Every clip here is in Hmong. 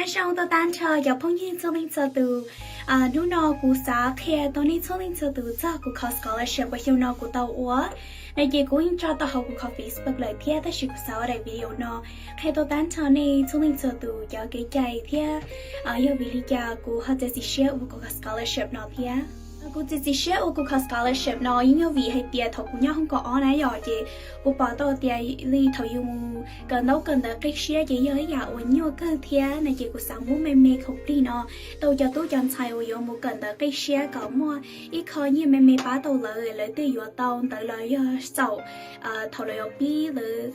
Zoo tau tag nrho cov phooj ywg txhua leej txhua tus. Hnub no kuv xav qhia tau nej txhua leej txhua tus txog kuv qhov scholarship uas xyoo no kuv tau ua. No ces kuv yeej tso tau hauv kuv qhov Facebook lawm thiab, tab sis kuv xav ua daim video no qhia tau tag nrho nej txhua leej txhua tus cov kev cai thiab yog vim li cas kuv ho txiav txim siab ua kuv qhov scholarship no thiab. Kuv txiav txim siab ua kuv qhov scholarship no yeej yog vim hais tias thaum kuv nyob hoob kaum ob na yom, ces kuv pom tau tias li thaum yus mus kawm ntaub kawm ntawv qib siab ces yog ib yam uas nyuaj kawg thiab no ces kuv xav muab me me khoom plig no tau cov tub cov ntxhais uas yuav mus kawm ntawv qib siab kom muaj ib qho nyiaj me me pab tau lawv, lawv thiaj yuav tau ntawv los yog xaum thaum lawv yuav pib lawv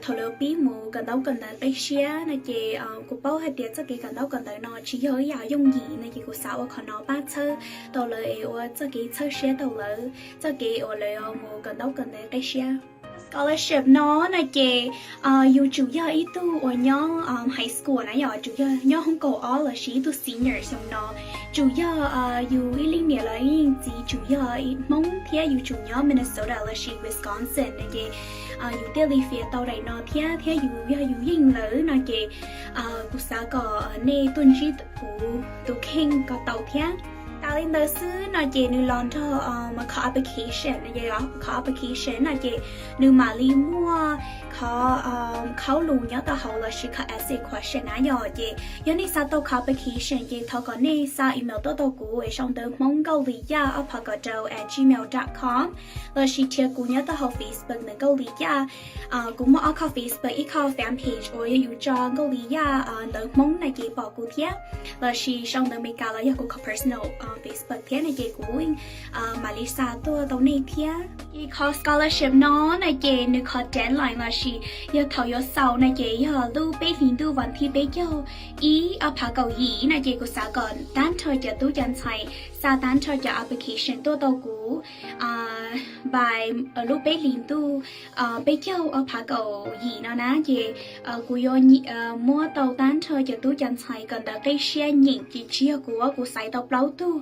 thaum lawv pib mus kawm ntaub kawm ntawv qib siab no ces kuv paub hais tias txoj kev kawm ntaub kawm ntawv no tsis yog ib yam yooj yim no ces kuv xav ua qhov no pab txhawb tau lawv es ua txoj kev txhawb siab tau lawv txoj kev uas lawv mus kawm ntaub kawm ntawv qib siab. Scholarship no no ces yus tsum yog ib tug uas nyob high school na yom, tsum yog nyob hoob kaum ob lossis ib tug senior xyoo no, tsum yog yus ib leej niam los ib leej txiv tsum yog Hmoob thiab yus tsum nyob Minnesota lossis Wisconsin no ces yus thiaj li fiav tau daim no thiab, thiab yus yog yus yeej lawm no ces kuv xav kom nej tuaj ntsib kuv tus kheej kom tau thiab. Tas li ntawd xwb no ces nws los nrog qhov application no, qhov application no ces nws mam li muaj qhov khaub lus nyob tau hauv lossis qhov essay question na yom, ces yog nej xa tau qhov application ces thov kom nej xa email tuaj tau kuv es sau ntawv Hmoob Nkauj Lis Yaj ob phav kaum rau at gmail dot com lossis nrhiav kuv nyob tau hauv Facebook ntawm Nkauj Lis Yaj. Kuv muaj ob qho Facebook, ib qho fan page uas yog yus tso Nkauj Lis Yaj ntawv Hmoob no ces pom kuv thiab, lossis sau ntawv Meskas los yog kuv qhov personal Facebook thiab no ces kuv mam li xa tuaj tau nej thiab. Ces qhov scholarship no no ces nws qhov deadline lossis yog thaum yuav xaus no ces yog lub peb hlis ntuj vas thib peb caug ib ob phav kaum yim no ces kuv xav kom tag nrho cov tub cov ntxhais xa tag nrho cov application tuaj tau kuv by lub peb hlis ntuj peb caug ob phav kaum yim no na ces kuv yuav muab tau tag nrho cov tub cov ntxhais kawm ntawv qib siab nyeem ces tsis yog kuv, kuv xaiv tau plaub tug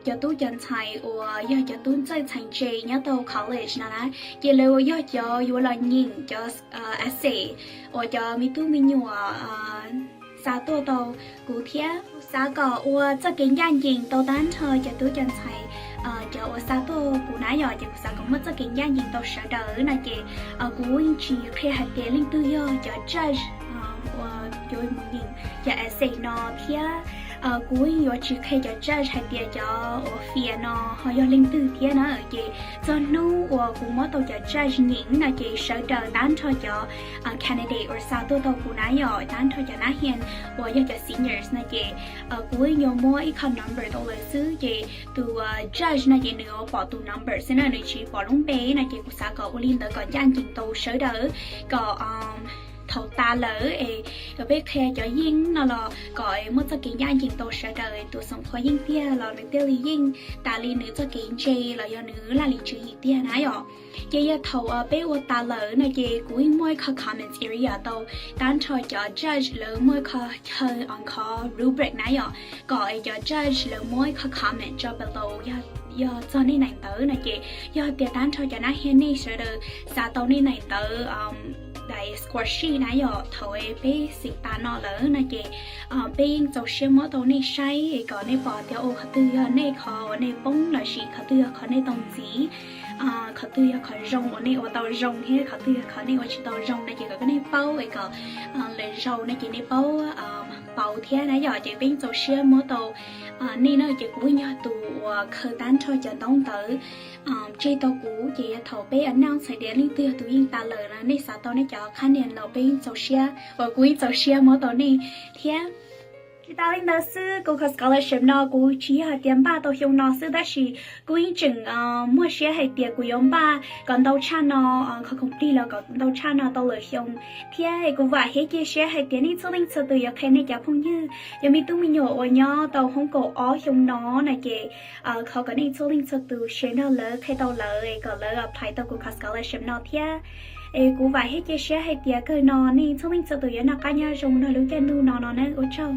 cov tub cov ntxhais uas yog cov tub ntxawg ntxhais ntse nyob tau college no na, ces lawv yog cov yuav los nyeem cov essay uas cov me tub me nyuam xa tuaj tau kuv thiab. Kuv xav kom ua txoj kev ncaj ncees tau tag nrho cov tub cov ntxhais cov uas xa tuaj kuv na yom, ces kuv xav kom muaj txoj kev ncaj ncees tau sawv daws no ces kuv yeej tsis qhia hais tias leej twg yog cov judge uas yuav mus nyeem cov essay no thiab kuv yeej yuav tsis qhia cov judge hais tias cov uas fias no ho yog leej twg thiab na. Ces txog hnub uas kuv muab tau cov judge nyeem no ces sawv daws tag nrho cov candidate uas xa tuaj tau kuv na yom, tag nrho cov nab hias uas yog cov seniors no ces kuv yeej yuav muab ib qho number rau lawv xwb ces tus judge no ces nws yuav pom tus number xwb na, nws tsis pom lub npe no ces kuv xav kom ua li ntawd kom ncaj ncees tau sawv daws, kom thaum tas lawm es peb qhia cov yeej no los kom muaj txoj kev ncaj ncees tau sawv daws, tus xeem qhua yeej tiag los nws thiaj li yeej tas li nws txoj kev ntse los yog nws laj lim tswv yim tiag na yom. Ces yog thaum peb ua tas lawm no ces kuv yeej muaj ib qho comments area tau tag nrho cov judge lawv muaj ib qho chaw, qhov rubric na yom, kom cov judge lawv muab ib qho comment tso below yog txog nej daim ntawv no ces yog tias tag nrho cov nab hias nej sawv daws xa tau nej daim ntawv daim score sheet na yom, thaum peb xeem tas no lawm no ces peb yeej txaus siab muab tau nej saib es kom nej pom tias ua qhov twg yog nej qhov uas nej poob lossis qhov twg yog qhov nej tau ntxiv, qhov twg yog qhov zoo uas nej ua tau zoo thiab qhov twg yog qhov nej ua tsis tau zoo no ces kom nej paub es kom lwm zaus no ces nej paub pauv thiab na yom. Ces peb yeej txaus siab muab tau nej na, ces kuv yog tus uas khaws tag nrho cov ntaub ntawv tseg tau kuv, ces yog thaum peb announce hais tias leej twg yog tus yeej tas lawm no nej xav tau nej cov qhab nias los peb yeej txaus siab uas kuv yeej txaus siab muab tau nej thiab. Tsis tas li ntawd xwb, kuv qhov scholarship no kuv tsis yog hais tias npaj tau xyoo no xwb, tab sis kuv yeej tseem muaj siab hais tias kuv yuav npaj kom ntau tshaj no, qhov khoom plig los kom ntau tshaj no tau lwm xyoo thiab. Kuv vam thiab cia siab hais tias nej txhua leej txhua tus yuav qhia nej cov phooj ywg, cov me tub me nyuam uas nyob tau hoob kaum ob xyoo no no ces thov kom nej txhua leej txhua tus share nrog lawv, qhia tau lawv es kom lawv apply tau kuv qhov scholarship no thiab. Es kuv vam thiab cia siab hais tias kawg no nej txhua leej txhua tus yuav noj qab nyob zoo nrog lub caij ntuj no no na, ua tsaug.